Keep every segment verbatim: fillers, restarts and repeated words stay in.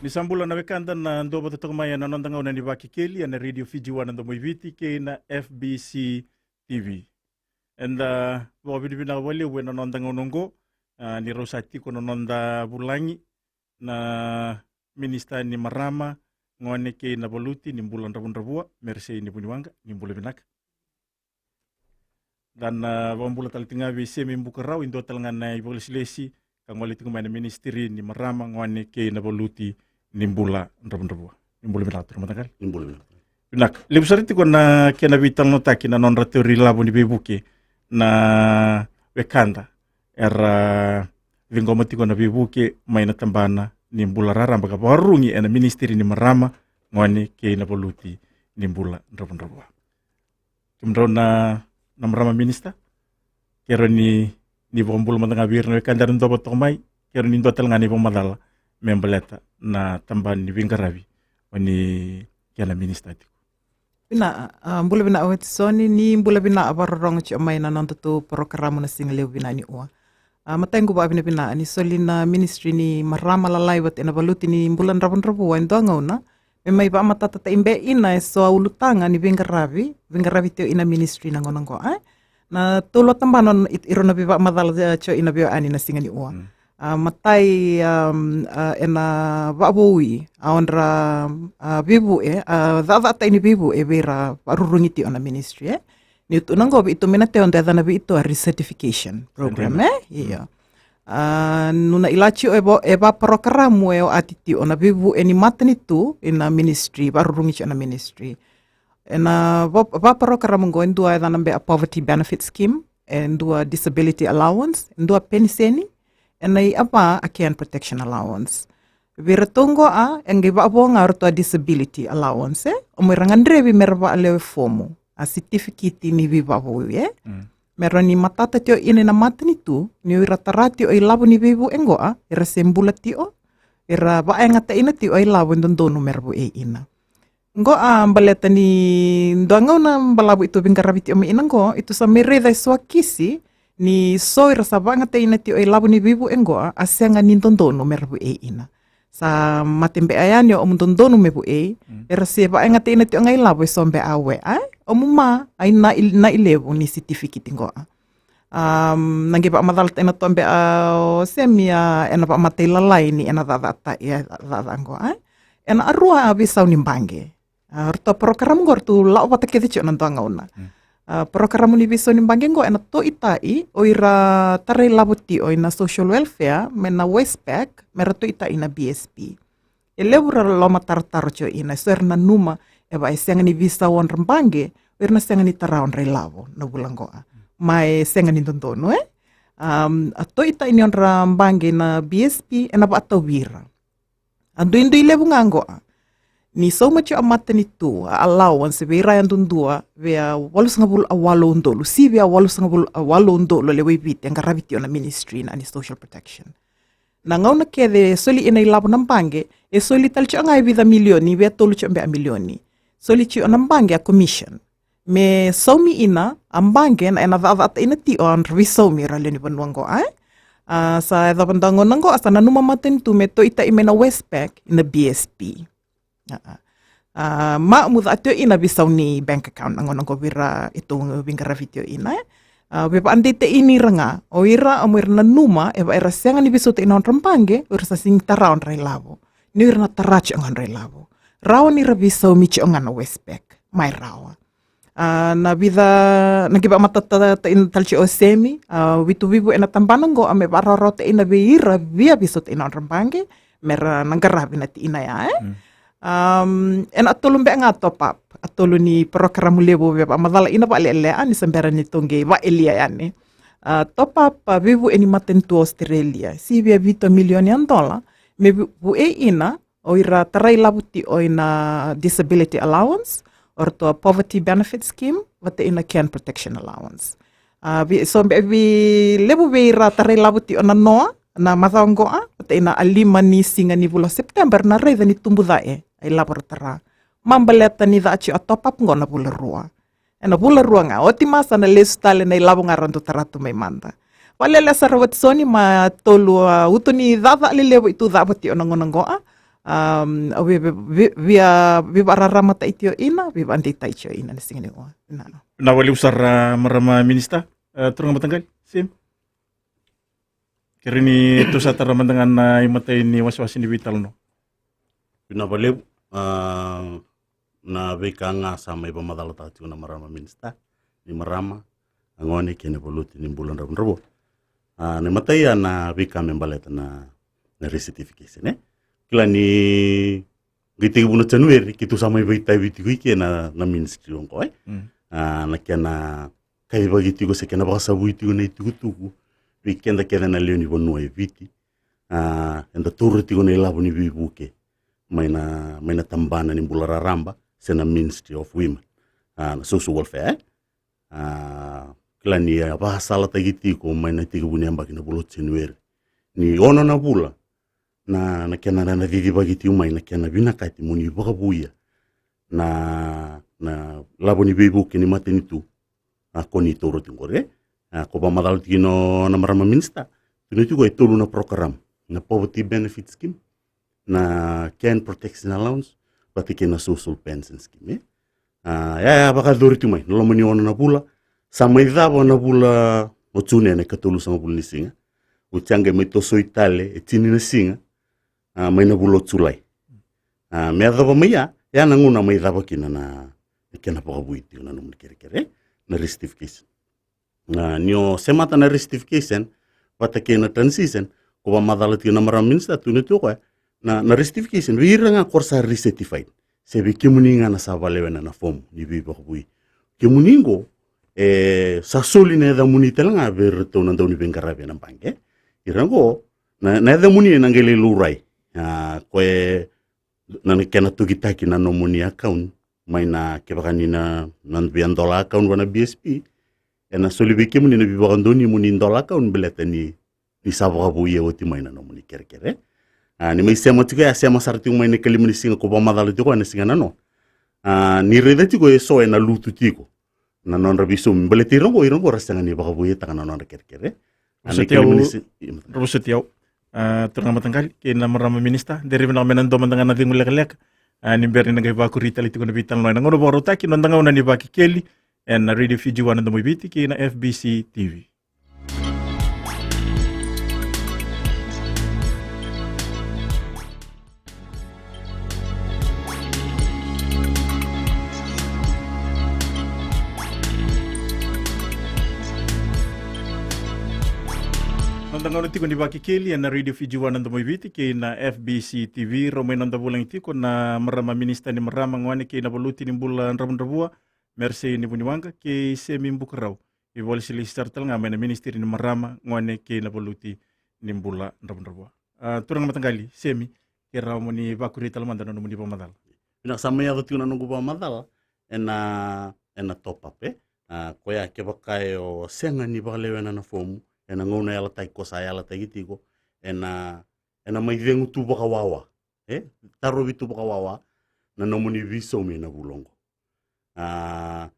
Ni sa bula na wekada na dau vata toka mai ena noda gauna ni Vakekeli ena Radio Fiji One na Domo i Viti kei na F B C T V. Eda vakavinavinaka vakalevu ena noda gauna oqo, a, ni rau sa tiko na noda vulagi na Minisita ni Marama, Gone kei na Valuti ni Bula Dravudravua, Meresei Nivuniwaqa. Ni bula vinaka. Da na vakabula tale tiko ga vei Semi Bukarau, e dua tale ga na ivakalesilesi ka gole tiko mai na Ministry ni Marama, Gone kei na Valuti ni Bula Dravudravua. Ni bula vinaka, turaga mataqali. Ni bula vinaka. Vinaka. Levu sara tiko na kena veitalanoataki na nodra tauri lavo ni veivuke na wekada era ciqoma tiko na veivuke mai na tabana ni bula raraba ka vakarurugi ena Ministry ni Marama, Gone kei na Valuti ni Bula Dravudravua. Kemudrau na, na marama minisita, kerea ni, ni vakabula mada ga vei ira na wekada era dau vata toka mai, kerea ni dua tale ga na ivakamacala me baleta na tabana ni veiqaravi o ni kena minisita tiko. Vinaka, a, bula vinaka Watisoni, ni bula vinaka vakarorogo tiko mai na nodatou porokaramu na siga levu vinaka ni ua. A, matai qu vakavinavinaka ni soli na Ministry ni Marama, Lalai vata kei na Valuti ni Bula Dravudravua e dua gauna me mai vakamatatataki beka kina eso a ulutaga ni veiqaravi, veiqaravi tiko ina Ministry na gauna oqo, e? Na tolu a tabana i, ira na veivakamacala tiko ina veiwekani na siga ni ua. Mm. A, matai, um, a, ena vakavoui a odra, a, veivuke, a, cakacakataki ni veivuke vei ira vakarurugi tiko na Ministry, e? Niu tukuna oqo vei ito mai na teo da yacana vei ito a recertification program, e? Io. A, nona ila tiko e va, e vaporokaramu e o ati tiko na veivuke ni matanitu ina Ministry, vakarurugi tiko na Ministry. Ena va, vaporokaramu oqo e dua e yacana beka a Poverty Benefit Scheme, e dua Disability Allowance, e dua peniseni, ena iyava a Care and Protection Allowance. Vei iratou oqo a, e qai vakavo ga o ratou a Disability Allowance, e? O mai ra gadrevi me ra vakalewe fomu, a sitifikiti ni veivakavoui, e? Mm. Me rawa ni matata tiko ina, ina matanitu, ni o ira tara tiko i lavo ni veivuke oqo a, ira se bula tiko, ira vakayagataka ina tiko i lavo e dodonu me ra vuke ina. Oqo a baleta ni dua gauna balavu ito veiqaravi tiko mai ina oqo, ito sa mai raica eso a kisi ni so ira sa vakayagataka ina tiko i lavo ni veivuke oqo a, a sega ni dodonu me ra vuke ina. Sa mate beka yani o omu dodonu me vuke, mm, era se vakayagataka ina tiko ga i lavo eso beka a we, a? Omu ma, ai na i, na ilevu ni sitifikiti oqo a. Um, na qai vakamacala tiko ina tobe a o Semi a, ena vakamatailalai ni ena cakacakataki a cakacaka oqo, a? Ena karua a veisau ni baqe. A, ratou a porokaramu oqo ratou lako vata kece tiko na dua gauna. Mm. A, porokaramu ni veisau ni baqe oqo ena toitaki o ira tarai lavo tiko ina social welfare mai na Westpac, me ra toitaki ina B S P. E levu ra lomatarotaro tiko ina, so era nanuma e vaka e sega ni veisau odra baqe, o ira na sega ni tara odra i lavo na vula oqo a. Ma e sega ni dodonu, e? Um, a toitaki ni odra baqe na B S P ena vakatauvi ira. A duidui levu ga oqo a, ni sauma tiko a matanitu a allowance vei ira yadudua vei a walusagavulu a walu udolu, sivi a walusagavulu a walu udolu a lewe i Viti e qaravi tiko na Ministry na ni social protection. Na gauna kece e soli ina i lavo na baqe, e soli tale tiko ga e vica milioni, via tolu tiko beka milioni. Soli tiko na baqe a commission. Me saumi ina a baqe na ena cakacakataka ina tiko a nodra veisaumi ira lewe ni vanua oqo, e? A, sa yacova dua gauna oqo a sa nanuma matanitu me toitaki mai na Westpac ina B S P. A, a. A, ma muca tiko ina veisau ni bank account na gauna oqo vei ira e tou veiqaravi tiko ina, e? A, veivakadeitaki ni ira ga o ira, o mo ira nanuma e vaka era sega ni veisautaki na odra baqe, o ira sa sega ni tara odra i lavo. Ni o ira na tara tiko ga odra i lavo, rawa ni ra veisaumi tiko ga na Westpac. Mai rawa. A, na vica, na qai vakamatatataki tale tiko o Semi, a, vitu veivuke ena tabana oqo a me vakarawarawataki ina vei ira via veisautaki na odra baqe, me ra na qaravi na tiina ya, e? Mm. Um, ena a tolu beka ga top up, a tolu ni porokaramu levu via vakamacala ina vakalelea, a, ni sa bera ni tou qai vakaelia yani. A, top up, a, veivuke ni matanitu Australia, sivi a vitu milioni a dola, me vu, vuke ina o ira tarai lavo tiko ina disability allowance, o ratou a poverty benefit scheme, vata ina care and protection allowance. A, vei, so be, vei levu vei ira tarai lavo tiko na noa, na macawa oqo a, vata ina a lima ni siga ni vula September, na raica ni tubu cake a i lavo ra tara. Ma baleta ni ca tiko a top up oqo na vula rua. Ena vula rua ga, oti ma sa na lesu tale na i lavo ga ra dau tara tu mai mada. Vakalelea sara Watisoni ma tolu a uto ni caca lelevu i tu cava tiko na gauna oqo a. Um, au via, via, via, via vakararamatai tiko ina, via vakadeitaki tiko ina na siga nikua. Vinaka. Vinaka vakalevu sara, marama minisita. E, turaga mataqali, Semi. Kerei ni tou sa tara mada ga na imatai ni wasewase ni veitalanoa. Vinaka vakalevu. A, na veika ga sa mai vakamacalataka tiko na marama minisita, ni marama, a gone kei na valuti ni bula dravudravua. A, na imatai ya na veika me baleta na, na recertification, e? Kila ni qai tekivu na January, keitou sa mai vakaitavi tiko i ke na, na ministry oqo, e? Mm. A, na kena kaivaki tiko se kena vakasavui tiko na itukutuku vei keda kece na lewe ni vanua e Viti. A, eda taura tiko na ilavo ni veivuke mai na, mai na tabana ni bula raraba se na Ministry of Women, a, na social welfare, e? A, kila ni a vakasalataki tiko mai na tekivu ni yabaki na vula o January ni ono na vula na, na kena na, na cicivaki tiko mai na kena vinakati mo ni vakavouya na, na lavo ni veivuke ni matanitu. A, ko ni taura tiko qori, e? A, ko vakamacala tiko na, na marama minisita, tukuna tiko e tolu na program, na poverty benefit scheme, na care and protection allowance, vata kei na social pension scheme, e? A, ya, ya vakayacori tiko mai na loma ni ono na vula. Sa mai cava na vula o June ena ikatolusagavulu ni siga. Oti ya qai mai tosoi tale e tini na siga, a, mai na vula o Julai. A, me yacova mai ya, ya na gauna mai cava kina na, na kena vakavouya tiko na nomuni kerekere, na recertification. A, ni o semata na recertification vata kei na transition, ko vakamacala tiko na marama minisita, tukuna tiko o koya, na, na recertification vei ira ga ko ra sa recertified, se vei kemuni ga na sa vakalewena na fomu ni veivakavoui. Kemuni qo, e, sa soli na yacamuni tale ga vei iratou na dauniveiqaravi ena baqe. Ira qo, na, na yacamuni ena qai lai laurai. A, ko e na, na kena tokitaki na nomuni account mai na, kevaka ni na, na via dollar account va na B S P, ena soli vei kemuni na veivakadonui mo ni dollar account baleta ni, ni sa vakavouya oti mai na nomuni kerekere. A, ni mai sema tiko ya, sema sara tiko mai na ikalima ni siga ko vakamacala tiko ena siga nanoa. A, ni raica tiko e so ena lutu tiko na nodra veisaumi baleta ira qo, ira qo ra sega ni vakavouyaitaka na nodra kerekere. A, na ikalima ni si-, rawa soti au. A, turaga mataqali kei na marama minisita, de ri vinaka me na dua mada ga na cegu lekaleka. A, ni bera ni na qai vakuri tale tiko na veitalanoa ena gauna vakarautaki, noda gauna ni Vakekeli ena Radio Fiji One na Domo i Viti kei na F B C T V. Noda gauna tiko ni Vakekeli ena Radio Fiji One na Domo i Viti kei na F B C T V. Rau mai noda vulagi tiko na marama minisita ni marama, gone kei na valuti ni bula dravudravua, Mersey Nivuniwaqa, kei Semi Bukarau, ivakalesilesi sara tale ga mai na Ministry ni Marama, Gone kei na Valuti ni Bula Dravudravua. A, turaga mataqali Semi, ke rawa mo ni vakuri tale mada na nomuni vakamacala. Vinaka, sa mai yaco tiko na noqu vakamacala ena, ena top up, e? A, koya kevaka e o sega ni vakalewena na fomu ena gauna yalataki ko sa yalataki tiko, ena, ena mai cegu tu vakawawa, e? Tarovi tu vakawawa na nomuni veisaumi ena vula oqo. A,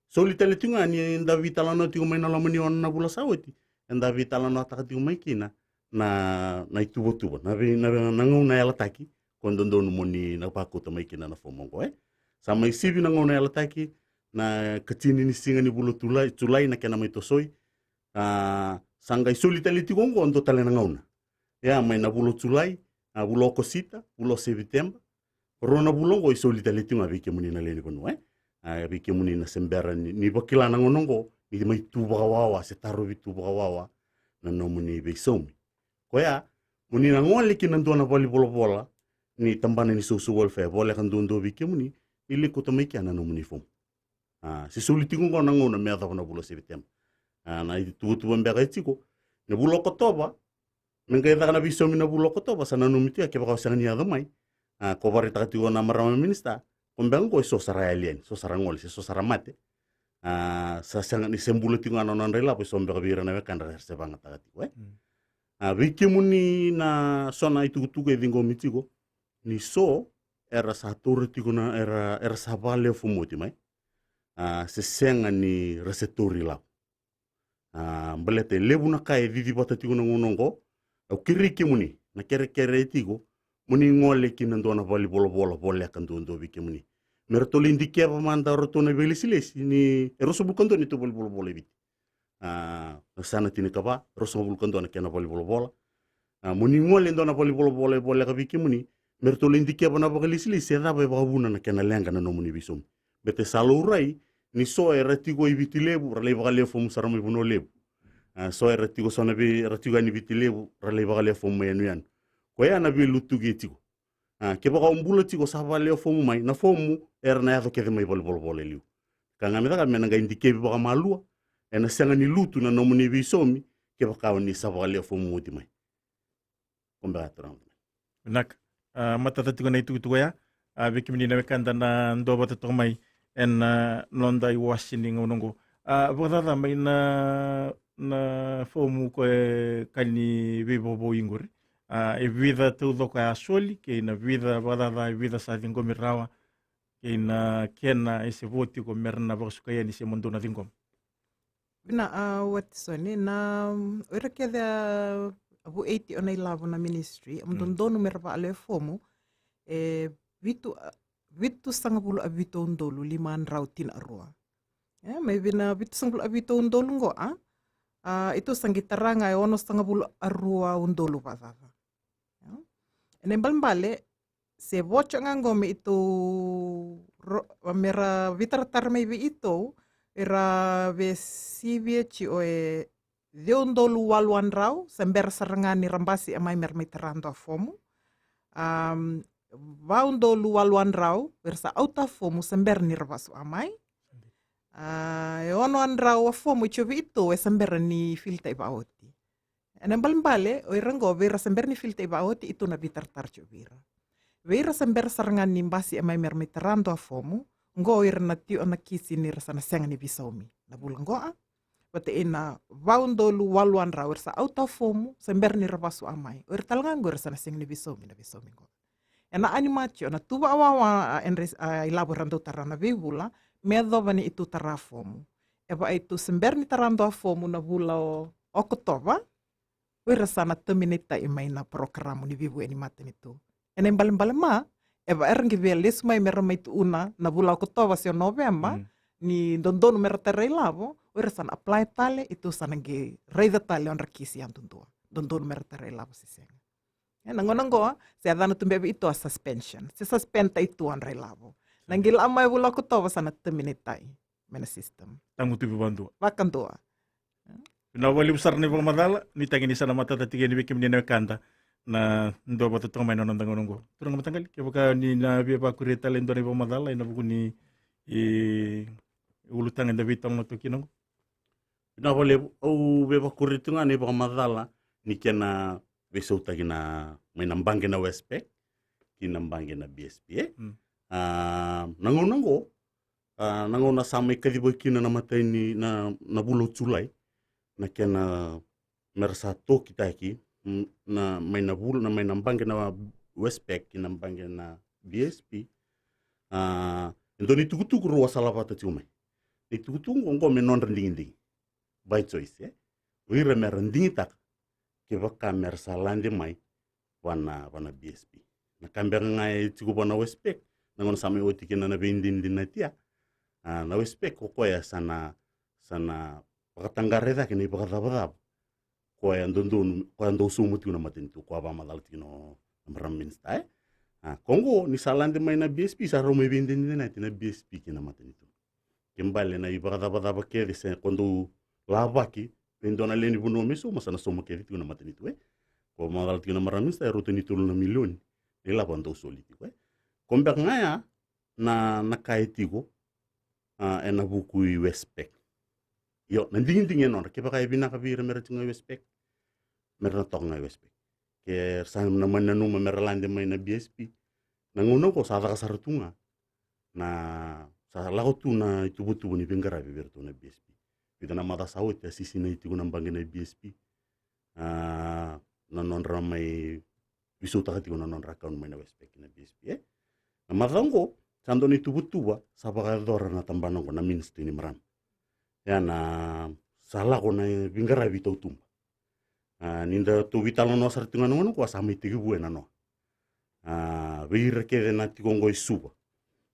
soli tale tiko ga ni da veitalanoa tiko mai na loma ni ono na vula sa oti, eda veitalanoataka tiko mai kina na, na ituvatuva, na vei, na, na gauna yalataki ko dodonu mo ni na vakauta mai kina na fomu oqo, e? Sa mai sivi na gauna yalataki, na ikatini ni siga ni vula o Julai, Julai na kena mai tosoi. A, sa qai soli tale tiko oqo dua tale na gauna. Ia, mai na vula o Julai, a, vula o Okosita, vula o Seviteba. Rua na vula oqo e soli tale tiko ga vei kemuni na lewe ni vanua, e? A, vei kemuni na se bera ni, ni vakila na gauna oqo, ni mai tu vakawawa se tarovi tu vakawawa na nomuni veisaumi. Koya, mo ni na gole ki na dua na valenivolavola ni tabana ni social welfare e voleka duadua vei kemuni, ni lai kauta mai kea na nomuni fomu. A, se soli tiko oqo na gauna me yacova na vula o Seviteba. A, na ituvatuva beka e tiko, na vula o Okotova, me qai caka na veisaumi na vula o Okotova, sa nanumi tu ya kevaka o sega ni yaco mai. A, ko vakaraitaka tiko na marama minisita, ko beka oqo e so sa ra yali yani, so sa ra gole, se so sa ra mate. A, sa sega ni se bula tiko ga na nodra ilavo, e so beka vei ira na wekadra era se vakayagataka tiko, e? Mm. A, vei kemuni na so na itukutuku e ciqomi tiko, ni so era sa taura tiko na, era, era sa vakalewe fomu oti mai. A, se sega ni ra se tauri ilavo. A, baleta e levu na ka e cici vata tiko na gauna oqo. Au kerei kemuni na kerekere e tiko, mo ni gole ki na dua na valenivolavola voleka duadua vei kemuni. Me ratou lai dikeva mada o ratou na veilesilesi ni e ruasagavulu ka dua na neitou valenivolavola e Viti. A, na yasana tinikava, ruasagavulu ka dua na kena valenivolavola. A, mo ni gole e dua na valenivolavola e voleka vei kemuni, me ratou lai dikeva na vakalesilesi se cava e vakavuna na kena leqa na nomuni veisaumi. Baleta sa laurai ni so era tiko i Viti Levu ra lai vakalewe fomu sara mai Vanua Levu. A, so era tiko so na vei, era tiko yani i Viti Levu ra lai vakalewe fomu mai yanuyanu. Koya na veilutuki e tiko. A, kevaka o bula tiko sa vakalewe fomu mai, na fomu era na yaco kece mai valenivolavola e liu. Ka ga me caka me na qai dikevi vakamalua, ena sega ni lutu na nomuni veisaumi kevaka o ni sa vakalewe fomu oti mai. Ko beka turaga. Vinaka. A, matata tiko na itukutuku ya. A, vei kemuni na wekada na duavata toka mai ena, a, noda iwase ni gauna oqo. A, vakacaca mai na, na fomu ko e ka ni veivovou iqori. A, e vica taucoko a soli, kei na vica vakacaca, e vica sa ciqomi rawa, kei na kena e se vo tiko me ra na vakasuka yani se mo dou na ciqoma. Vina, a, Watisoni, na, mm, o ira kece a, a vu eighty o na ilavo na ministry, a, mm, dodonu me ra vakalewe fomu, e vitu, a, vitusagavulu a vitu udolu lima na drau tina rua. E, mai vei na vitusagavulu a vitu udolu qo, a, a, i tu sa qai tara ga e onosagavulu a rua udolu vakacaca. E, ena ibalebale, se voca ga qo me i tu ro-, me ra veitaratara mai vei i tu, era veisivia tiko e ciwa udolu walu na drau, se bera sara ga ni ra basi a mai me ra mai tara dua fomu. Am, va udolu walu na drau, era sa auta fomu, se bera ni ra vasu a mai. A, e ono na drau a fomu i tiko vei i tu, e se bera ni filita i vaoti. Ena ibalebale, o ira qo, vei ira se bera ni filita i vaoti, i tu na veitaratara tiko vei ira. Vei ira se bera sara ga ni basi a mai me ra mai tara dua fomu, qo o ira na tiko na kisi ni ra sa na sega ni veisaumi. Na vula qo a, vata ina va udolu walu na drau, era sa auta fomu, se bera ni ra vasu a mai. O ira tale ga qo, era sa na sega ni veisaumi, na veisaumi qo. Ena anima tiko, na tu vakawawa, a, e dre-, a, ilavo era dau tara na veivula, me yacova ni i tu tara fomu. E va i tu se bera ni tara dua fomu na vula o Okotova, o ira sa na terminate-taki mai na porokaramu ni veivuke ni matanitu. Ena ibalebale ma, e va era qai via lesu mai me ra mai tu na, na vula Okotova se o Noveba, mm, ni dodonu me ra tara ilavo, o ira sa na apply tale, i tu sa na qai raica tale o dra kisi yadudua. Dodonu me ra tara ilavo se sega. E, na gauna qo, se yacana tu beka vei i tu a suspension. Se suspend-taki tu o dra ilavo. Na qai la mai vula Okotova sa na terminate-taki mai na system. Tagutuvi vakadua. Vakadua. Vinaka vakalevu sara na ivakamacala, nuitaki ni sa na matata tiko yani vei kemuni na wekada na duavata toka mai na noda gauna oqo. Turaga mataqali, kevaka ni na via vakuria tale e dua na ivakamacala ena vuku ni, e, ulutaga eda veitalanoa toka kina oqo. Vinaka vakalevu, au via vakuria tu ga na ivakamacala ni kena veisautaki na, mai na baqe na Westpac ki na baqe na B S P, e? Mm. A, na gauna oqo, a, na gauna sa mai kacivaki kina na matai ni, na, na vula o Julai, na kena me ra sa tokitaki, mm, na, mai na vula, na, mai na baqe na Westpac ki na baqe na B S P. A, e dua na itukutuku rau a sala vata tiko mai. Na itukutuku oqo me nodra digidigi. By choice, e? O ira me ra digitaka kevaka me ra sa lade mai va na, va na B S P. Na ka beka ga e tiko va na Westpac, na gauna sa mai oti kina na veidinadinati ya. A, na Westpac o koya sa na, sa na vakataqara e cake na ivakacavacava koya dodonu, koya dau sauma tiko na matanitu, koya vakamacala tiko na, na marama minisita, e? A, ko oqo ni sa lade mai na B S P, sa rau mai veidinadinati na B S P kei na matanitu. Ke bale na ivakacavacava kece se ko dau lavaki vei dua na lewe ni vanua me sauma, sa na sauma kece tiko na matanitu, e? Ko macala tiko na marama minisita, e rauta ni tolu na milioni na ilavo a dau soli tiko, e? Ko beka ga ya na, na ka e tiko, a, ena vuku i Westpac. Io, na digidigi e nodra, kevaka e vinaka vei ira me ra tiko ga i Westpac, me ra na toka ga i Westpac. Ke ra sa na mani nanuma me ra lade mai na B S P, na gauna oqo sa caka sara tu ga na, sa lako tu na ituvatuva ni veiqaravi vei iratou na B S P. Vica na macawa sa oti a sisinai tiko na baqe na B S P, a, na nodra mai veisautaka tiko na nodra account mai na Westpac ki na B S P, e? Na macawa oqo sa dua na ituvatuva sa vakayacora na tabana oqo na Ministry ni Marama. Ia na sa lako na veiqaravi tautuba. A, ni da tou veitalanoa sara tiko ga na gauna oqo, a sa mai tekivu e nanoa. A, vei ira kece na tiko oqo e Suva.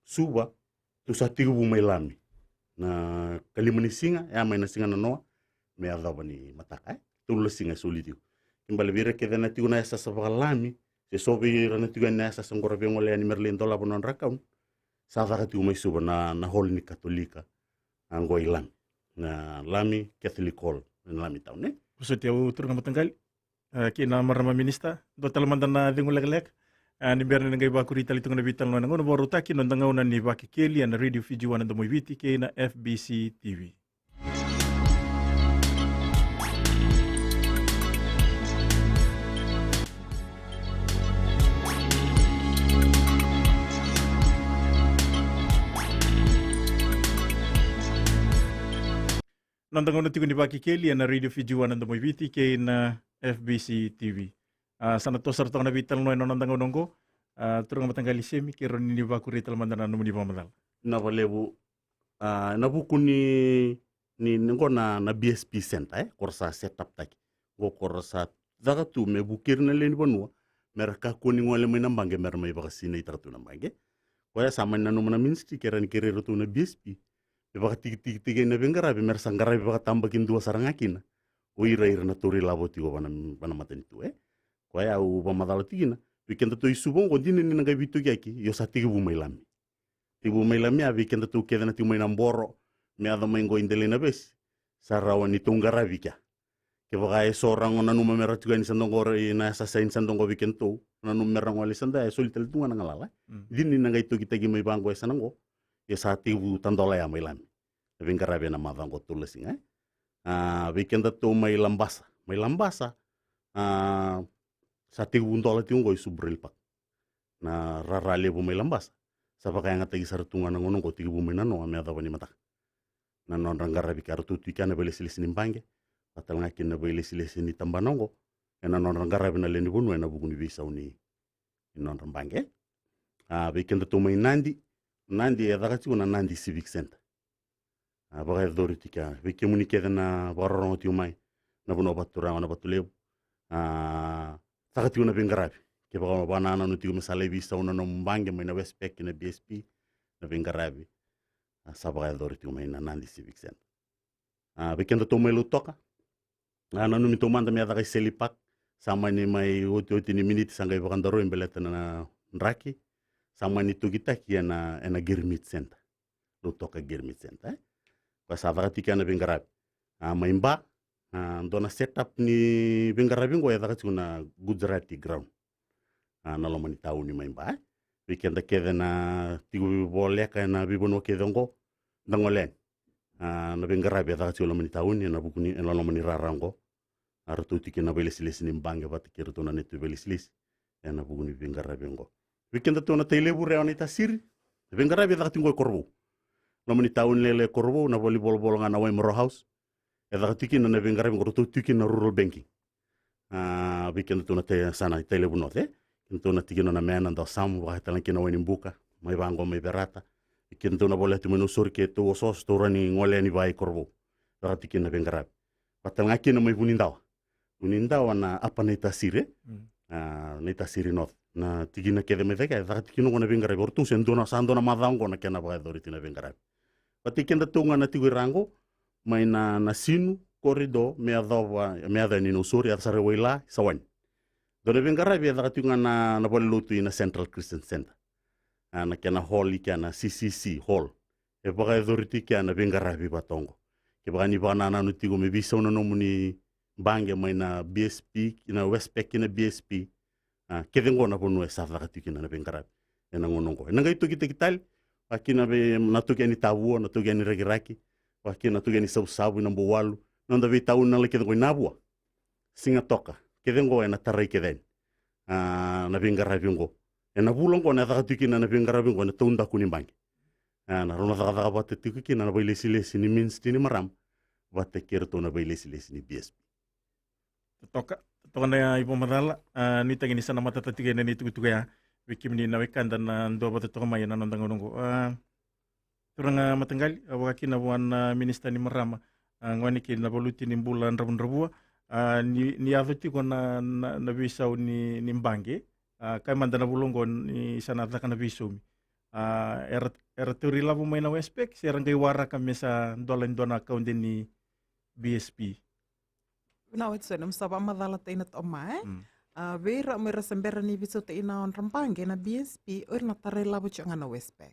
Suva, tou sa tekivu mai Lami. Na kalima ni siga, e a mai na siga na noa, me yacova ni mataka, e? Tolu na siga e soli tiko. Kena ibalebale vei ira kece na tiko na yasayasa vaka Lami, se so vei ira na tiko yani na yasayasa oqo ra via gole yani me ra lai dolava na nodra account. Sa caka tiko mai Suva na, na hall ni Katolika, a, oqo i Lami. Na Lami Catholic Hall, na Lami Town, e? Vosoti au turaga mataqali. A, kei na marama minista, dua tale mada na cegu lekaleka. A, ni bera ni na qai vakuri tale tu ga na veitalanoa ena gauna vakarautaki, noda gauna ni Vakekeli ena Radio Fiji One na Domo i Viti kei na F B C T V. Noda gauna tiko ni Vakekeli ena Radio Fiji One na Domo i Viti kei na F B C T V. A, sa na toso sara toka na veitalanoa ena noda gauna oqo. A, turaga mataqali Semi, keirau ni vakuri tale mada na nomuni vakamacala. Na valevu, a, na vuku ni, ni, ni oqo na, na B S P Center, e? Ko ra sa set up taki. Oqo ko ra sa caka tu me vukei ira na lewe ni vanua, me ra kakua ni gole mai na baqe, me ra mai vakasinaitaka tu na baqe. Koya sa mani nanuma na ministry, ke ra ni kerei iratou na B S P. Me vakatikitikitaki na veiqaravi, me ra sa qaravi vakatabakidua sara ga kina. O ira, ira na tauri lavo tiko vana, vana matanitu, e? Koya au vakamacala tiko kina. Vei kedatou i Suva oqo, dina ni na qai veitokiyaki, io sa tekivu mai Lami. Tekivu mai Lami, a, vei kedatou kece na tiko mai Naboro, me yaco mai oqo i Delainavesi, sa rawa ni tou qaravi kea. Kevaka e so ra nanuma me ra tiko yani sa dua oqo, i na yasayasa ni sa dua oqo vei kedatou, nanuma me ra gole sa dua, e soli tale tu ga na galala. Mm. Dina ni na qai tokitaki mai vaqo e sa na oqo, e sa tekivu tadola ya mai Lami. Na veiqaravi ena macawa oqo, tolu na siga, e? A, vei kedatou mai Labasa. Mai Labasa, a, sa tekivu dola tiko oqo i Subrail Park. Na rara levu mai Labasa. Sa vakayagataki sara tu ga na gauna oqo, tekivu mai na noa me yacova ni mataka. Na nodra qaravi ka ratou tu i kea na veilesilesi ni baqe. Vaka tale ga kina na veilesilesi ni tabana oqo. Ena nodra qaravi na lewe ni vanua ena vuku ni veisau ni, ni nodra baqe. A, vei kedatou mai Nadi. Nadi e caka tiko na Nadi Civic Center. A, vakayacori tiko ya. Vei kemuni kece na vakarorogo tiko mai na vanua vakaturaga na Vatulevu. A, caka tiko na veiqaravi. Kevaka vakanananu tiko me sa lai veisau na nomu baqe mai na Westpac ki na B S P, na veiqaravi, a, sa vakayacori tiko mai na Nadi Civic Center. A, vei kedatou mai Lautoka. A, nanumi tou mada me yacaka i Selly Park. Sa mani mai otioti ni miniti sa qai vakadaroi baleta na draki. Sa mani tokitaki ena, ena Girmit Center. Lautoka Girmit Center, e? Koya sa caka tiko ya na veiqaravi. A, mai Ba, a, dua na set up ni veiqaravi oqo e caka tiko na Gujarati Ground. A, na loma ni tauni mai Ba, e? Vei keda kece na tiko veivoleka ena veivanua kece oqo, da gole yani. A, na veiqaravi e caka tiko e loma ni tauni, ena vuku ni, ena loma ni rara oqo. A, ratou tiko na veilesilesi ni baqe vata kei ratou na neitou veilesilesi ena vuku ni veiqaravi oqo. Vei kedatou na Tailevu, Rewa, Naitasiri, veiqaravi e caka tiko oqo e Korovou. Loma ni tauni lailai e Korovou, na valenivolavola ga na Waimaro House. E caka tiko kina na veiqaravi oqo, ratou tiko kina na rural banking. A, vei kedatou na Tai-, sa na Tailevu North, e? Kedatou na tikina na Mena, Dosamu, vaka tale ga kina Wainibuka, mai vaqo mai Verata. Vei kedatou na voleka tiko mai Nausori, keitou osooso, tou rawa ni gole yani vaka i Korovou. Caka tiko kina na veiqaravi. Vaka tale ga kina mai Vunidawa. Vunidawa na Upper Naitasiri, e? Mm. A, Naitasiri North. Na tikina kece mai cake, e caka tiko kina oqo na veiqaravi. O ratou se dua na, sa dua na macawa oqo na kena vakayacori tiko na veiqaravi. Vata kei kedatou ga na tiko i ra oqo, mai na, na Sinu, corridor, me yacova, me yaco yani Nausori, yaco sara i Waila, Sawani. Dua na veiqaravi e caka tiko ga na, na valenilotu i na Central Christian Center. A, na kena hall i kea na C C C hall. E vakayacori tiko kea na veiqaravi vata oqo. Kevaka ni vakanananu tiko me veisau na nomuni baqe mai na B S P, na Westpac ki na B S P. A, kece oqo na vanua e sa caka tiko kina na veiqaravi ena gauna oqo. Ena qai tokitaki tale, vaka kina vei, na toki yani Tavua, na toki yani Rakiraki, vaka kina na toki yani Savusavu, i Nabouwalu, na noda veitauni na lai kece oqo i Navua. Sigatoka, kece oqo ena tarai kece yani. A, na veiqaravi oqo. Ena vula oqo na caka tiko kina na veiqaravi oqo ena taudaku ni baqe. A, na rau na cakacaka vata tiko kina na veilesilesi ni Ministry ni Marama vata kei ratou na veilesilesi ni B S P. Totoka, totoka na ivakamacala, a, nuitaki ni sa na matata tiko ena itukutuku ya vei kemuni na wekada na dua vata toka mai ena noda gauna oqo. A, turaga mataqali, a, vaka kina vua na Minisita ni Marama, a, gone kei na valuti ni bula dravudravua, a, ni, ni yaco tiko na, na, na veisau ni, ni baqe, A, kaya mada na vula oqo ni sa na caka na veisaumi. A, era, era tauri lavo mai na Westpac, se era qai waraka me sa dola e dua na account ni B S P. Vinaka Watson, mo sa vakamacala taina toka mai, e? Mm. A, vei ira mo ira se bera ni veisautaina odra baqe na B S P, o ira na tarai lavo tiko ga na Westpac.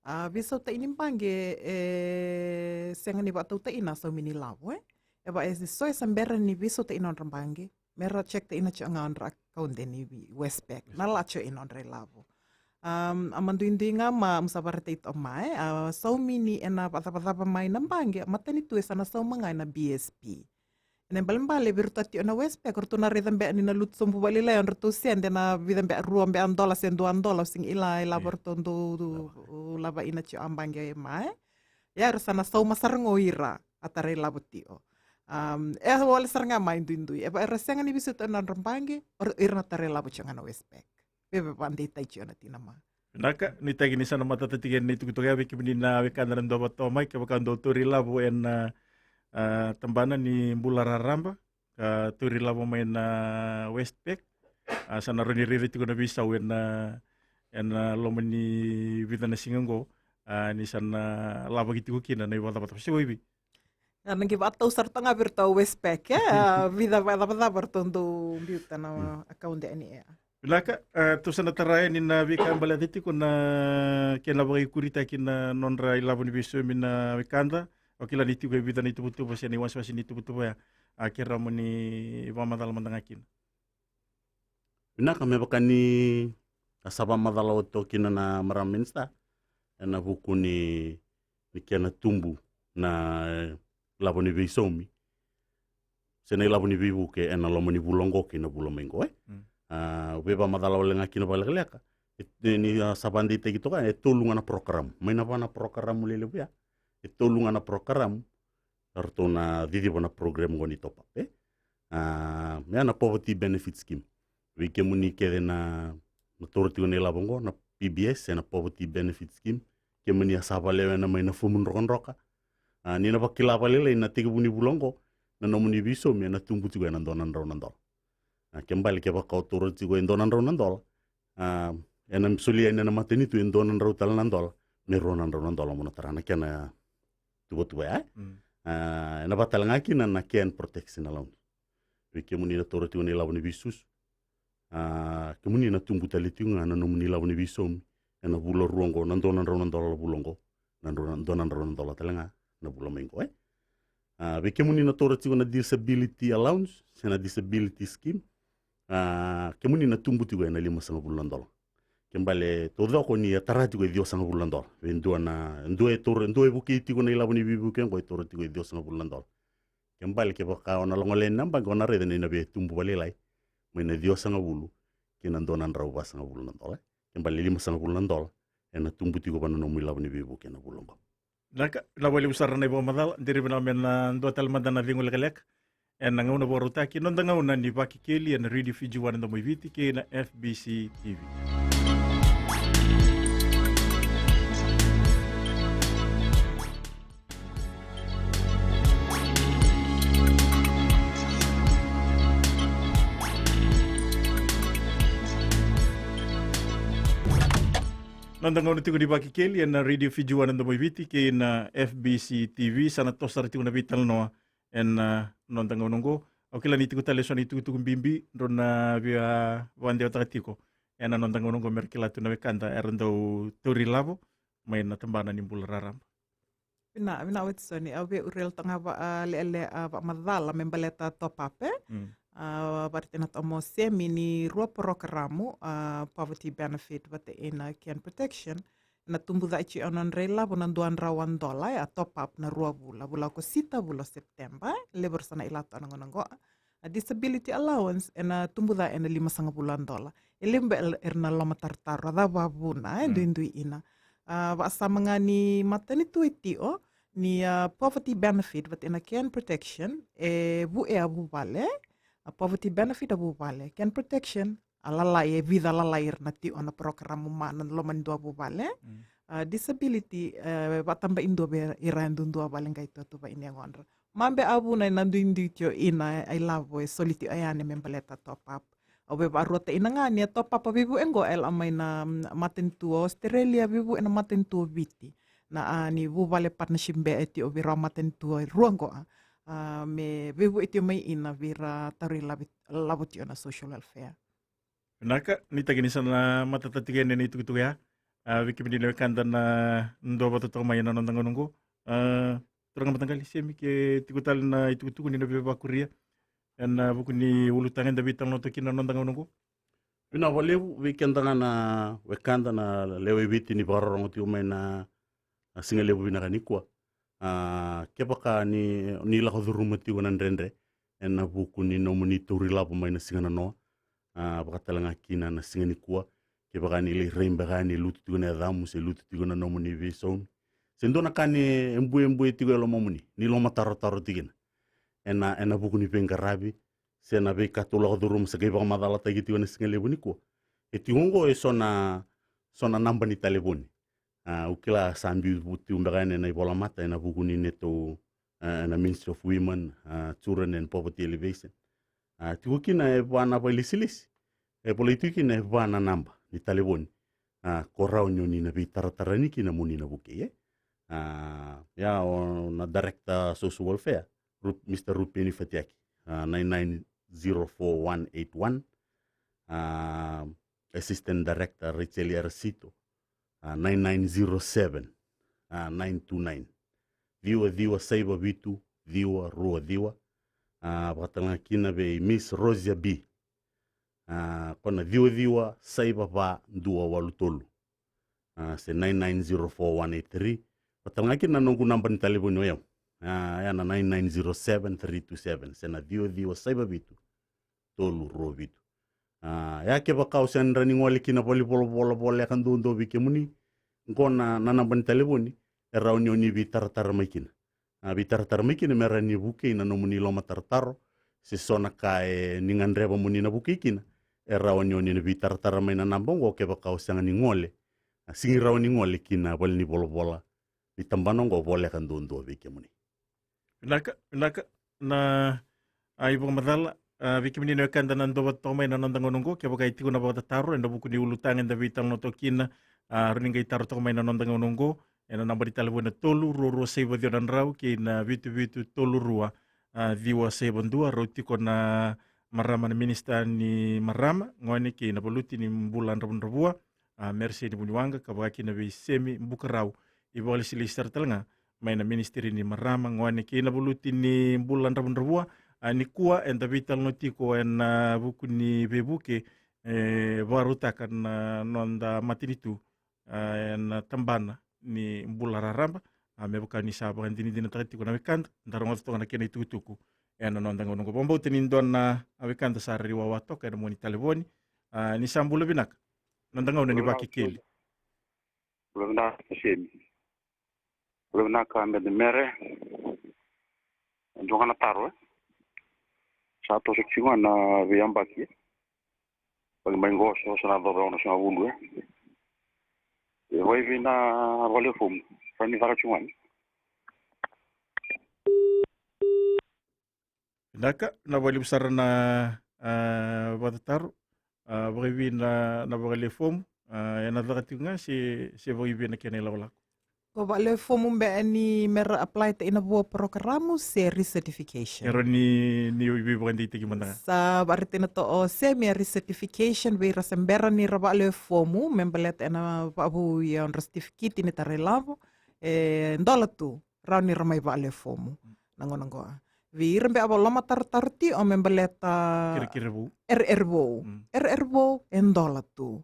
A, veisautaini baqe, e sega ni vakatautaina saumi ni lavo, e? E va e so e se bera ni veisautaina odra baqe, me ra check taina tiko ga odra account ni Westpac, na la tiko ina odra ilavo. Um, a maduidui ga ma, mo sa vakaraitaka toka mai, e? A, saumi ni ena vakacavacava mai na baqe, matanitu e sa na sauma ga ena B S P. Ena ibalebale vei ratou tiko na Westpac, ratou na raica beka ni na lutu sobu vakalailai odratou sede na vica beka, rua beka dola se dua dola, au sega ni kila ilavo ratou dau lava ina tiko a baqe mai. Ia era sa na sauma sara ga o ira a tarai lavo tiko. Um, e wale sara ga mai duidui. E va era sega ni veisautaina odra baqe, o ira na tarai lavo tiko ga na Westpac. Veve vakadeitaki tiko na tina ma. Vinaka, nuitaki ni sa na matata tiko yani na itukutuku ya vei kemuni na wekada na dua vata mai, kevaka dou tauri lavo ena, a, tabana ni bula raraba, ka tauri lavo mai na Westpac. A, sa na rawa ni raica tiko na veisau ena, ena loma ni vica na siga oqo, a, ni sa na lavaki tiko kina na ivakacavacava. Se o ivi? A, na qai vakatau sara toka ga vei ratou Westpac, e? A, vica vakacavacava ratou dau biuta na account ni, e. Vinaka, a, tou sa na tara yani na veika e baleta tiko na kena vakaikuritaki na nodra ilavo ni veisaumi na wekada. Au kila ni tiko e vica na ituvatuva se na iwasewase ni ituvatuva ya. A, kerea mo ni vakamacala mada ga kina. Vinaka, me vaka ni a sa vakamacala oti toka kina na marama minisita ena vuku ni, ni kena tubu na, e, lavo ni veisaumi se na ilavo ni veivuke ena loma ni vula oqo kei na vula mai qo, e? Mm. A, au via vakamacala wale ga kina vakalekaleka. E, e, ni a sa vakadeitaki toka, e tolu ga na program. Mai na va na program lelevu ya, e tolu ga na program eratou na ciciva na program oqo ni top up, e? A, me a na poverty benefit scheme. Vei kemuni kece na, na taura tiko na ilavo oqo, na P B S, e na poverty benefit scheme. Kemuni a sa vakalewena mai na fomu drokadroka, a, ni na vakila vakalailai na tekivu ni vula oqo, na nomuni veisaumi ena tubu tiko ena dua na drau na dola. A, ke bale kevaka o taura tiko e dua na drau na dola, a, ena solia yani na matanitu e dua na drau tale na dola, me rua na drau na dola mo na tara na kena tuvatuva ya, e? Mm. A, ena vaka tale ga kina na care and protection allowance. Vei kemuni na taura tiko na ilavo ni veisusu, a, kemuni na tubu tale tiko ga na nomuni ilavo ni veisaumi ena vula rua oqo, na dua na drau na dola vula oqo, na dua na, dua na drau na dola tale ga na vula mai qo, e? A, vei kemuni na taura tiko na disability allowance se na disability scheme, a, kemuni na tubu tiko ena limasagavulu na dola. Ke bale taucoko ni a tara tiko e ciwasagavulu na dola. Vei dua na, dua e taura, dua e vukei tiko na ilavo ni veivuke oqo, e taura tiko e ciwasagavulu na dola. Ke bale kevaka o na logolea na baqe, o na raica ni na via tubu vakalailai mai na ciwasagavulu ki na dua na drau vasagavulu na dola. Ke bale limasagavulu na dola ena tubu tiko va na nomu ilavo ni veivuke ena vula oqo. Vinaka, vinaka vakalevu sara na ivakamacala. Diri vinaka me na dua tale mada na cegu lekaleka ena gauna vakarautaki, Noda Gauna ni Vakekeli, ena Radio Fiji One, Domo i Viti kei na F B C T V. Noda Gauna tiko ni Vakekeli ena Radio Fiji One, Domo i Viti kei na F B C T V. Sa na toso sara tiko na veitalanoa ena, a, noda gauna oqo. Au kila ni tiko tale eso na itukutuku bibi drau na via vakadewataka tiko ena noda gauna oqo, me ra kila tu na wekada era dau tauri lavo mai na tabana ni bula raraba. Vinaka, vinaka Watisoni. Au via uraila toka ga va, a, lealea, a, vakamacala me baleta top up, e? Mm. A, vakaraitaka toka mo Semi ni rua porokaramu, a, poverty benefit vata kei na care and protection, ena tubu cake tiko na nodra ilavo na dua na drau na dola, e, a top up na rua vula, vula o Okosita, vula o Sepiteba, e? Levu era sa na kila toka na gauna oqo. A disability allowance ena tubu cake ena limasagavulu na dola. E levu beka era na lomatarotaro, a cava vuna, e, mm, duidui ina. A, vakasama ga ni matanitu e tiko ni, a, poverty benefit vata kei na care and protection e vu, e a vuvale. A poverty benefit a vuvale. Care and protection a lalai, e vica lalai era na tiko na porokaramu ma na loma ni dua vuvale. Mm. A disability, e, vakatabakidua vei ira e dua vale qai tuvatuvai ni yagodra. Ma beka a vuna ena duidui tiko ina, e, a ilavo e soli tiko yani me baleta top up. Au veivakarua taina ga ni a top up a veivuke qo e lako mai na, mm, matanitu o Australia, veivuke na matanitu o Viti. Na, a, ni vuvale partnership beka e tiko vei rau a matanitu e rua qo, a, a, me veivuke tiko mai ina vei ira tauri lavo, lavo tiko na social welfare. Vinaka, nuitaki ni sa na matata tiko yani na itukutuku ya. A, vei kemuni na wekada na dau vata toka mai ena noda gauna oqo. A, turaga mataqali Semi, ke tiko tale na itukutuku ni na veivakuria ena vuku ni ulutaga eda veitalanoa toka kina na noda gauna oqo. Vinaka vakalevu vei keda ga na wekada na lewe i Viti ni vakarorogo tiko mai na, na siga levu vinaka nikua. A, kevaka ni, ni lako curuma tiko na dredre ena vuku ni nomuni tauri lavo mai na siga nanoa, a, vakatalega kina na siga nikua. Kevaka ni lai rai beka ni lutu tiko na yacamu se lutu tiko na nomuni veisaumi, se dua na ka ni e buebue tiko e lomamuni, ni lomatarotaro tiko kina ena, ena vuku ni veiqaravi se na veika tou lako curuma, se qai vakamacalataki tiko ena siga levu nikua. E tiko oqo eso na, so na naba ni talevoni. A, au kila sa biu tiko beka yani ena ivolamata ena vuku ni neitou, a, ena Ministry of Women, a, Children and Poverty Elevation. A, tiko kina e va na vakailesilesi. E volai tiko kina e va na naba ni talevoni, a, ko rawa ni o ni na veitaratara yani kina mo ni na vukei, e. A, ia o na Director Social Welfare, Ru-, Mister Rupeni Fatiaki, a, nine nine zero four one eight one. A, Assistant Director Rachel Arasito, a, nine nine zero seven, a, nine two nine. Ciwa ciwa saiva vitu ciwa rua ciwa. A, vakatalega kina vei Miss Rosia B, a, ko na ciwa ciwa saiva va dua walu tolu, a, se nine nine zero four one eight three. Vakatalega kina na noqu naba ni talevoni o yau, a, ya na nine nine zero seven three two seven, se na ciwa ciwa saiva vitu tolu rua vitu. A, ia kevaka o sega ni rawa ni gole kina valenivolavola voleka duadua vei kemuni, qo na, na naba ni talevoni e rawa ni o ni veitaratara mai kina. A, veitaratara mai kina me rawa ni vukei na nomuni lomatarotaro se so na ka e ni gadreva mo ni na vukei kina. E rawa ni o ni na veitaratara mai na naba oqo kevaka o sega ni gole, a, sega ni rawa ni gole kina valenivolavola ni tabana oqo voleka duadua vei kemuni. Vinaka, vinaka. Na, a, ivakamacala, a, vei kemuni na wekada na dau vata toka mai na noda gauna oqo, kevaka e tiko na vakatataro ena vuku ni ulutaga eda veitalanoa toka kina, a, rawa ni qai taro toka mai na noda gauna oqo ena naba ni talevoni na tolu rua rua saiva ciwa na drau kei na vitu vitu tolu rua, a, ciwa saiva dua. Rau tiko na marama na minisita ni marama, gone kei na valuti ni bula dravudravua, a, Mereseini Vuniwaqa, ka vaka kina vei Semi Bukarau, ivakalesilesi sara talega mai na Ministry ni Marama, Gone kei na Valuti ni Bula Dravudravua. A, nikua eda veitalanoa tiko ena vuku ni veivuke e vakarautaka na noda matanitu, a, ena tabana ni bula raraba. A, me vaka ni sa vakadinadinataka tiko na wekada, da rogoca toka na kena itukutuku ena noda gauna oqo. Vakabauta ni dua na wekada sa rairai wawa toka ena mua ni talevoni. A, ni sa bula vinaka. Noda gauna ni Vakekeli. Bula vinaka Semi. Bula vinaka Bete Mere. E dua ga na taro, e. Sa toso tiko ga na veiyabaki, e. Vaki mai qoso sa na cova ono sa na vulu, e. E vaivi na vale fomu. Sa ni taro tiko ga ni. Vinaka, na vakalevu sara na, a, vakatataro, a, vakaivi na, na vakalefomu, a, ena caka tiko ga se, se vakaivi na kena ilakolako. Ko vakalefomu beka ni mera apply ta ina vua porokaramu se recertification. Ero ni, ni veivakadeitaki mada ga. Sa vakaraitaka toka o Semi a recertification vei ira se bera ni ra vakalefomu, me baleta ena vakavouya o nodra setifikiti ni tara ilavo, e dola tu. Rawa ni ra mai vakalefomu na gauna oqo. Vei ira beka a vakalomatarotaro tiko me baleta kerekere vou. Ereere vou. Mm. Ereere vou e dola tu.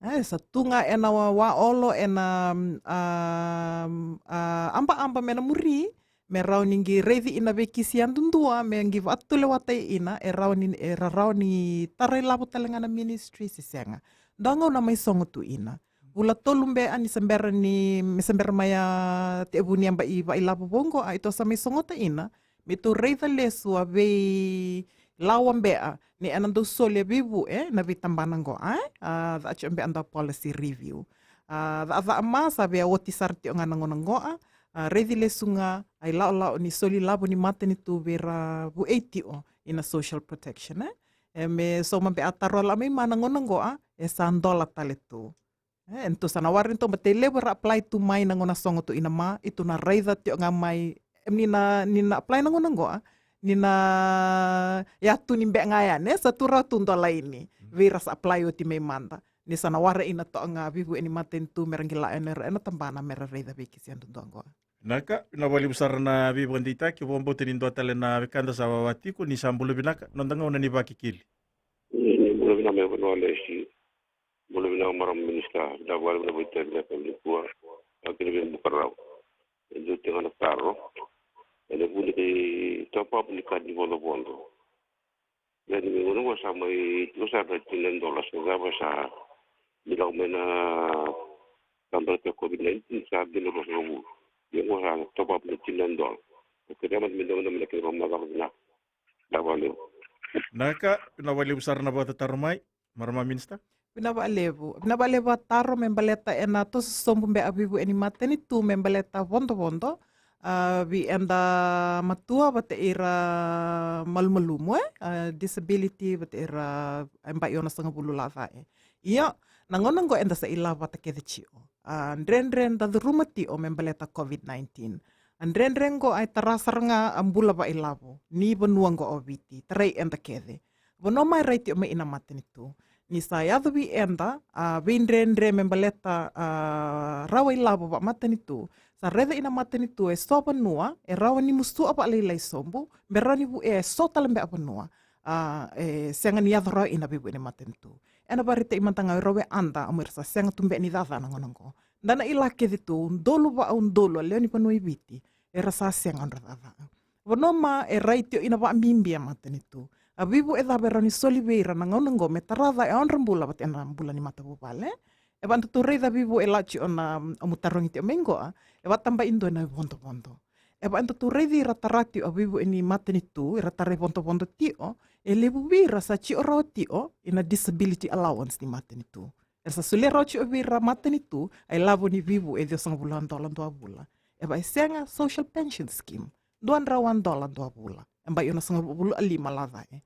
E sa tu ga ena wa, wa olo ena, a, a, abaaba me na muri, me rawa ni qai raici ina veikisi yadudua, me qai vakatulewa tai ina, e rawa ni, e ra-, rawa ni tara ilavo tale ga na ministry se sega. Dua gauna mai sogo tu ina. Vula tolu beka ni sa bera ni, me sa bera mai a tekivu ni yabaki vakailavo vou oqo, a, ito sa mai sogota ina, me tou raica lesu a veilawa beka ni ena dau soli a veivuke, e, na veitabana oqo, a, e? A, caka tiko beka dua policy review. A, ca, ca ma sa via oti sara tiko ga na gauna oqo, a, a, raici lesu ga a ilakolako ni soli lavo ni matanitu vei ira vukei tiko ina social protection, e? E me sauma be a taro a la mai ma na gauna qo a, e sa dola tale tu. E, e tu sa na wara ni tu, bata e levu era apply tu mai na gauna sogo tu ina ma, i tu na raica tio ga mai, e, ni na, ni na apply na gauna qo a, ni na ya tu ni be ga yani, e, sa tu rawa tu dola ini, vei ira sa apply oti mai mada. Ni sa na wara ina toka ga vivu e ni matanitu me ra qila ena, ena tabana me ra raica vei kisi e dodua qo. Vinaka, vinaka vakalevu sara na veivakadeitaki, vakabauta ni dua tale na wekada sa wawa tiko, ni sa bula vinaka, noda gauna ni vakekeli. Ni bula vinaka me vanua lesi, bula vinaka marama minisita, vinaka vakalevu na vakaitavi vinaka nikua, a kena veivakarau. E dua tiko ga na taro, ena vuku ni top up ni kadi ni vodovodo. Ia ni gauna qo sa mai tiko sara na tini na dola, sa cava sa ni lako mai na tabana tiko COVID nineteen sa dina ruasagavulu. Ia qo sa top up na tini na dola. Au kerea mada me dua mada me na kena vakamacala vinaka. Vinaka vakalevu. Vinaka, vinaka vakalevu sara na vakatataro mai, marama minisita. Vinaka vakalevu. Vinaka vakalevu a taro me baleta ena toso sobu be a vivu e ni matanitu me baleta vodovodo. A, vei eda matua vata ira malumalumu, e, a, disability vata ira, e, bai onosagavulu laca, e. Ia, na gauna qo eda sa i la vata kece tio. A, dredre da curuma tio me baleta COVID nineteen. A, dredre qo a e tara sara ga a bula vakailavo ni vanua qo o Viti, tarai eda kece. Vanua ma e rai tio mai ina matanitu. Ni sa yaco vei eda, a, veidredre me baleta, a, rawa ilavo vakamatanitu. Sa raica ina matanitu e so vanua e rawa ni musua vakalailai sobu, me rawa ni vu e so tale be a vanua. A, e sega ni yaco rawa ina vivu e ni matanitu. Ena vakaraitaki mada ga o ira wekada, o ira sa sega tu be ni caca na gauna qo. Da na i la kece tu, dolu vakaudolu a lewe ni vanua i Viti, era sa sega nodra caca. Vanua ma e rai tio ina vakabibi a matanitu. A vivu e cava e rawa ni soli vei ira na gauna qo me tara ca e odra bula vata ena bula ni matavuvale. E vaka eda tou raica vivu e la tio na, mm, o mu tarogi tio mai qo a, e vakatabaki dua na vodovodo. E vaka eda tou raici ira tara tio a vivu e ni matanitu, ira tara i vodovodo tio, e levu vei ira sa tio rawa tio ina disability allowance ni matanitu. Era sa solia rawa tio vei ira matanitu a ilavo ni vivu e ciwasagavulu na dola dua vula. E vaka e sega social pension scheme, dua drau na dola dua vula. E bai onosagavulu a lima laca, e.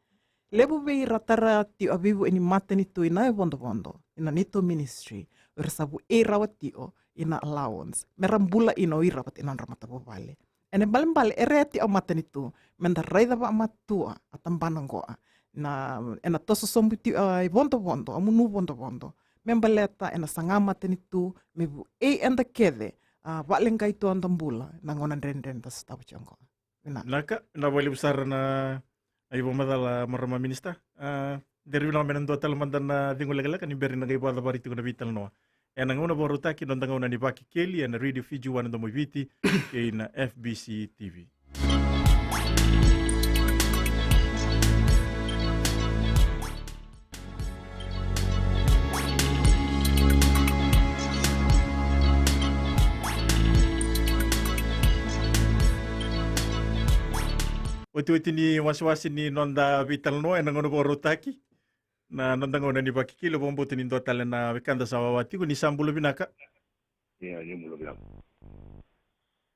Levu vei ira tara tio a vivu e ni matanitu ina e vodovodo, ina neitou ministry, o ira sa vu e rawa tio ina allowance me ra bula ina o ira vata ina nodra matavuvale. Ena ibalebale e rai tio a matanitu me da raica vakamatua a tabana qo a, na, ena toso sobu tio a i vodovodo, a munu vodovodo, me baleta ena saga matanitu me vu e eda kece, a, vakaleqai tu a da bula na gauna dredre da sotava tio qo. Vinaka. Vinaka, vinaka vakalevu sara na ivakamacala marama minisita. A, dere vinaka me na dua tale mada na cigo lekaleka ni bera ni na qai vakacavari tiko na veitalanoa. Ena gauna vakarautaki, noda gauna ni Vakekeli ena Radio Fiji One, Domo i Viti, kei na F B C T V. Otioti ni wasewase ni noda veitalanoa ena gauna vakarautaki, na noda gauna ni Vakekeli. Au vakabauta ni dua tale na wekada sa wawa tiko, ni sa bula vinaka. Ia, ni bula vinaka.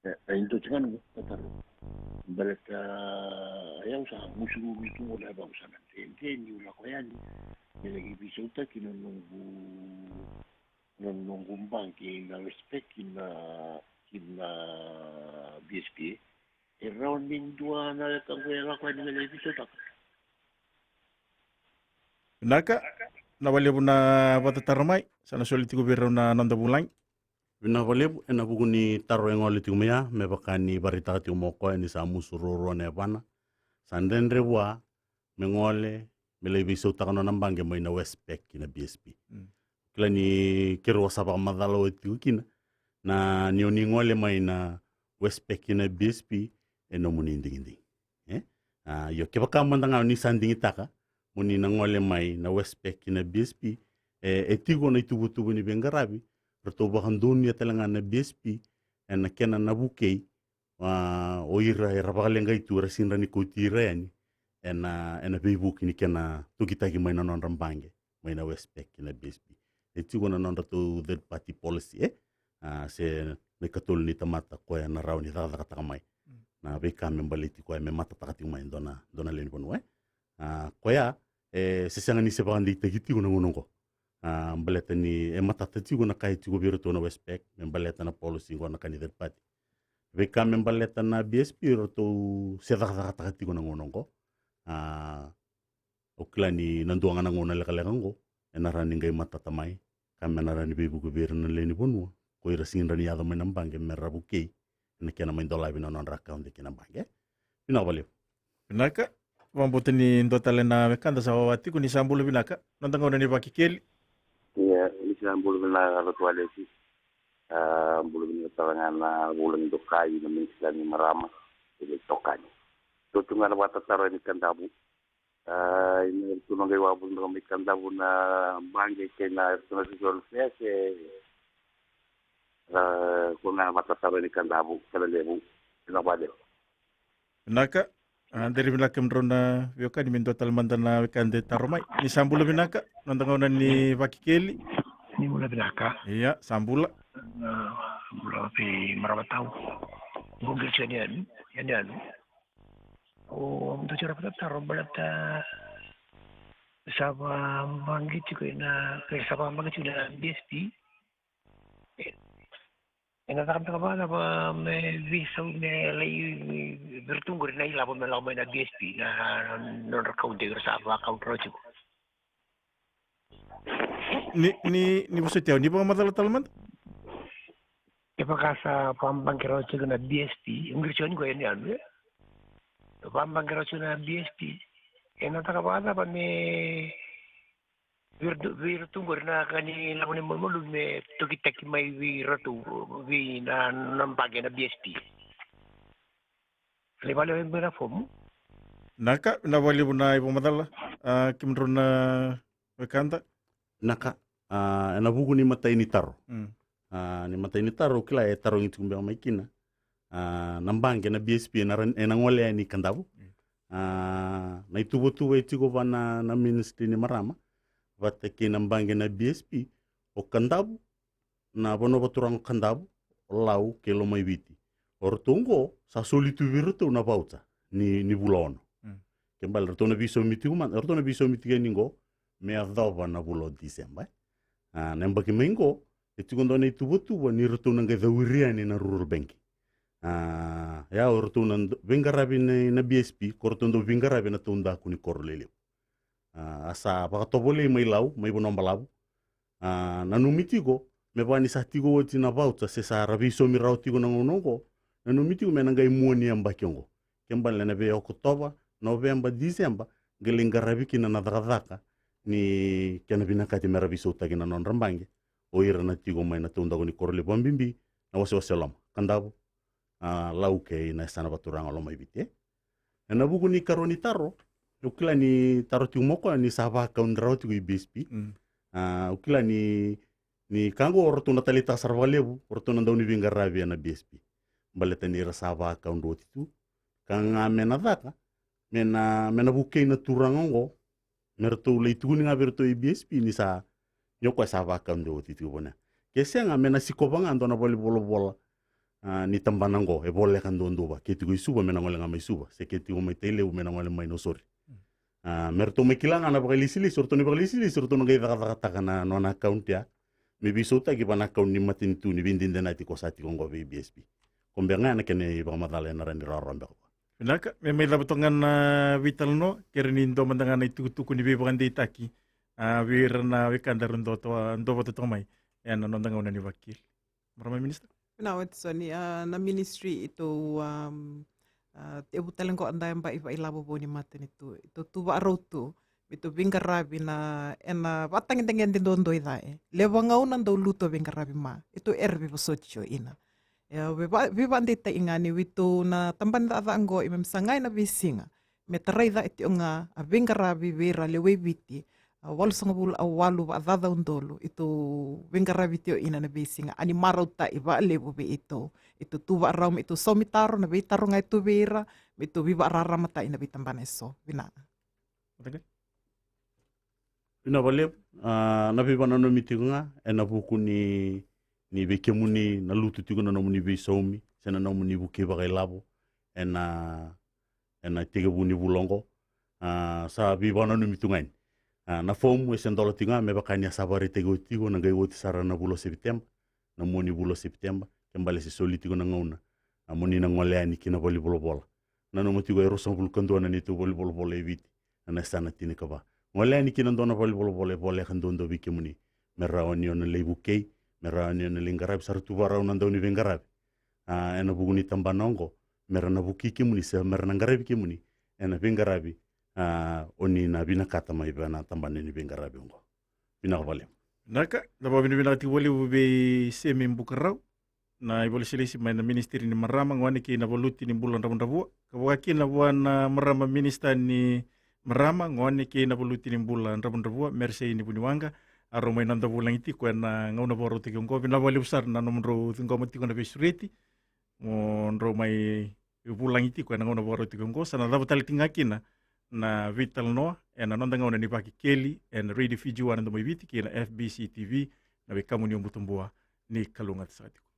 E, e, dua tiko ga na taro. Baleta, e, au sa musu musu tu qo na yavaqu sa na dredre niu lako yani me laki veisautaki na noqu, na noqu baqe na Westpac ki na, ki na B S P. E rawa ni dua na wekaqu e lako yani me laki veisautaka. Vinaka, vinaka vakalevu na vakatataro mai. Sa na soli tiko vei rau na noda vulagi. Vinaka vakalevu ena vuku ni taro e gole tiko mai ya, me vaka ni vakaraitaka tiko mai o koya ni sa musu ruarua na yavana. Sa dredre vua me gole me lai veisautaka nona baqe mai na Westpac ki na B S P. Mm. Kila ni keirau a sa vakamacala oti tiko kina na ni o ni gole mai na Westpac ki na B S P e nomuni digidigi. E? A, io, kevaka mada ga o ni sa digitaka mo ni na gole mai na Westpac ki na B S P, e, e tiko na ituvatuva ni veiqaravi, ratou vakadonuya tale ga na B S P ena kena na vukei, a, o ira era vakaleqai tu, era sega ni kauti ira yani ena, ena veivuke ni kena tokitaki mai na nodra baqe mai na Westpac ki na B S P. E tiko na nodratou third party policy, e? A, se na ikatolu ni tamata koya na rawa ni cakacakataka mai. Mm. Na veika me baleti koya me matataka tiko mai e dua na, dua na lewe ni vanua, e? A, koya e se sega ni se vakadeitaki tiko na gauna oqo. A, baleta ni e matata tiko na ka e tiko vei iratou na Westpac me baleta na policy oqo na ka ni third party. Veika me baleta na B S P ratou se cakacakataka tiko na gauna oqo. A, au kila ni na dua ga na gauna lekaleka oqo e na rawa ni qai matata mai ka me na rawa ni veivuke vei ira na lewe ni vanua ko ira sega ni rawa ni yaco mai na baqe me ra vukei e na kena mai dolavi na nodra account ki na baqe. Vinaka vakalevu. Vinaka. Vakabauta ni dua tale na wekada sa wawa tiko. Ni sa bula vinaka, noda gauna ni Vakekeli. Ia, ni sa bula vinaka Ratu Alesi. A, bula vinaka tale ga na vulagi dokai na minisita ni marama, e veitokani. Dua tu ga na vakatataro e ni Kadavu. A, ina ratou na qai wavu na mai Kadavu na baqe kei na ratou na resolve se, a, ko ga na vakatataro e ni Kadavu kena levu. Ina vale. Vinaka. A, deri vinaka kemudrau na veiwekani, me dua tale mada na wekada e taro mai. Ni sa bula vinaka, noda gauna ni Vakekeli. Ni bula vinaka. Ia, sa bula. A, bula vei marama tau. Bula vei yani anu, yani anu. O, dou tira vakatataro baleta sa vakabaqe tiko ina, sa vakabaqe tiko na B S P. E na caka beka vakacava me veisau me lai vei iratou qori na ilavo me lako mai na B S P na nodra account, ira sa vakaaccount rawa tiko. Ni, ni, ni vosoti au, ni vakamacala tale mada. Kevaka sa vakabaqe rawa tiko na B S P, qori tiko ni qo yani anu, e? Vakabaqe rawa tiko na B S P. E na caka vakacava me vei iratou, vei iratou qori na ka ni lako ni malumalumu me tokitaki mai vei iratou, vei na, na baqe na B S P. Lai vale mai na fomu. Vinaka, vinaka vakalevu na ivakamacala, a, kemudrau na wekada. Vinaka, a, e na vuku ni matai ni taro. Mm. A, ni matai ni taro, au kila e tarogi tiko beka mai kina. A, na baqe na B S P e na ra-, e na gole yani Kadavu. Mm. A, na ituvatuva e tiko va na, na ministry ni marama vata kei na baqe na B S P, o Kadavu, na vanua vakaturaga o Kadavu, o Lau kei Lomaiviti. O ratou oqo sa soli tu vei ratou na voucher ni, ni vula ono. Mm. Ke bale ratou na veisaumi tiko mada, ratou na veisaumi tiko yani oqo me yacova na vula o December, e. A, na yabaki mai oqo e tiko dua na ituvatuva ni ratou na qai cawiri yani na rural bank. A, ia o ratou na do-, veiqaravi na, na B S P, ko ratou dau veiqaravi na taudaku ni koro lelevu. A, a sa vakatovolei mai Lau, mai Vanuabalavu. A, nanumi tiko me vaka ni sa tiko oti na voucher se sa ra veisaumi rawa tiko na gauna oqo, nanumi tiko me na qai mua ni yabaki oqo. Ke bale na vei Okotova, Noveba, Tiseba, qai lai qaravi kina na cakacaka ni kena vinakati me ra veisautaki na nodra baqe o ira na tiko mai na taudaku ni koro levu, vakabibi na wasewase loma, Kadavu, a, Lau kei na yasana vakaturaga o Lomaiviti, e. E na vuku ni karua ni taro, au kila ni taro tiko mai o koya ni sa vakaakaunti rawa tiko i B S P. Mm. A, au kila ni, ni ka oqo o ratou na taleitaka sara vakalevu o ratou na dau ni veiqaravi e na B S P. Baleta ni ra sa vakaakaunti oti tu. Ka ga me na caka, me na, me na vukei na turaga oqo me ratou lai tukuni ga vei iratou i B S P ni sa, ni o koya sa vakaakaunti oti tiko vua. Ke sega, me na sikova ga dua na valenivolavola, a, ni tabana oqo e voleka duadua, ke tiko i Suva me na gole ga mai Suva, se ke tiko mai Tailevu me na gole mai Nausori. A, me ratou mai kila ga na vakailesilesi, o ratou na vakailesilesi, o ratou na qai cakacakataka na nona account ya me veisautaki va na account ni matanitu ni veidedenati ko sa tiko oqo vei B S P. Ko beka ga ya na kena ivakamacala e na rawa ni rawarawa beka vua. Vinaka, me mai cava toka ga na veitalanoa, kere ni dua mada ga na itukutuku ni veivakadeitaki, a, vei ira na wekada era dua to-, dua vata toka mai e na noda gauna ni Vakekeli. Marama Minisita. Vinaka Watisoni, a, na ministry i tou, am, a, tevu tale qo a da yaba i vailavo vou ni matanitu, i tou tu vakarau tu me tou veiqaravi na, e na vakatagedegede duadua i ca, e. Levu na gauna dau lutu a veiqaravi ma i tou era veivosoti o ina. E, veiva-, veivakadeitaki ga ni vei tou na tabana ni cakacaka oqo, i me sa ga e na veisiga me tarai ca e tiko ga a veiqaravi vei ira lewe i Viti, a, walusagavulu a walu vakacaca udolu i tou veiqaravi tiko ina na veisiga, a ni marautaki vakalevu vei i tou. I tou tu vakarau me i tou saumi taro, na veitaro ga e tu vei ira, me i tou veivakararamataki na veitabana e so. Vinaka. Vinaka vakalevu. A, na veivakananumi tiko ga e na vuku ni, ni vei kemuni na lutu tiko na nomuni veisaumi se na nomuni vukei vakailavo e na, e na itekivu ni vula oqo. A, sa veivakananumi tu ga yani. A, na fomu e se dola tiko ga me vaka ni a sa vakaraitaki oti tiko na qai oti sara na vula o Sepiteba, na mua ni vula o Sepiteba, ke bale se soli tiko na gauna a mo ni na gole yani ki na valenivolavola. Nanuma tiko e ruasagavulu ka dua na neitou valenivolavola e Viti ena yasana tinikava. Gole yani ki na dua na valenivolavola e voleka duadua vei kemuni, me rawa ni o na lai vukei, me rawa ni o na lai qaravi. Sa ra tu vakarau na dauniveiqaravi, a, ena vuku ni tabana oqo, me ra na vukei kemuni se me ra na qaravi kemuni ena veiqaravi, a, o ni na vinakata mai vei na tabana ni veiqaravi oqo. Vinaka vakalevu. Vinaka, na vakavinavinaka tiko vakalevu vei Semi Bukarau, na ivolasilesi mai na Ministry ni Marama, Gone kei na Valuti ni Bula Dravudravua, ka vaka kina vua na marama Minisita ni Marama, Gone kei na Valuti ni Bula Dravudravua, Mereseini Vuniwaqa, a rau mai noda vulagi tiko ena gauna vakarautaki oqo. Vinaka vakalevu sara na nomudrau ciqoma tiko na veisureti mo drau mai vulagi tiko ena gauna vakarautaki oqo. Sa na cava tale tiko ga kina na veitalanoa ena noda gauna ni Vakekeli ena Radio Fiji One na Domo i Viti kei na F B C T V, na wekamuni o Butabua. Ni kalougata saka tiko.